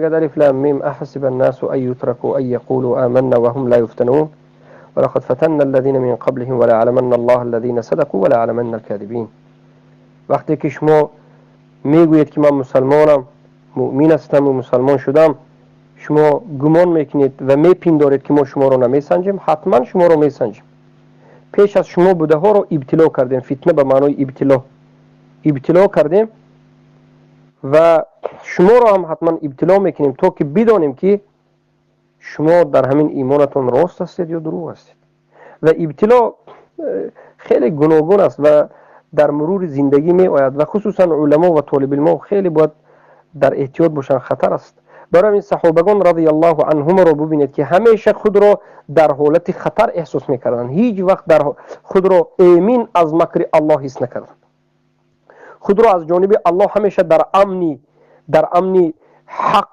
Мегӯяд: ألف لام ميم أحسب الناس أن يتركوا أن يقولوا آمنا وهم لا يفتنون ولقد فتنا الذين من قبلهم وليعلمن الله الذين صدقوا وليعلمن الكاذبين. Вақте ки шумо мегӯед, ки ман мусалмонам, муъмин ҳастаму мусалмон шудам, шумо гумон мекунед ва мепиндоред, ки мо шуморо намесанҷем? Ҳатман шуморо месанҷем. Пеш аз шумо будаҳоро ибтило кардем. Фитна ба маънои ибтило, ибтило кардем ва шуморо ҳам ҳатман ибтило мекунем, то ки бидонем, ки шумо дар ҳамин имонатон рост ҳастед ё дурӯғ ҳастед. Ва ибтило хеле гуногун аст ва дар мурури зиндагӣ меояд ва хусусан уламо ва толибилмо хеле бояд дар эҳтиёт бошанд, хатар аст. Барои ҳамин саҳобагон رضي الله عنهم ро бубинед, ки ҳамеша худро дар ҳолати хатар эҳсос мекарданд, ҳеҷ вақт дар худро эмин аз макри Аллоҳ ҳис накарданд. Худро аз ҷониби Аллоҳ ҳамеша дар амни ҳақ.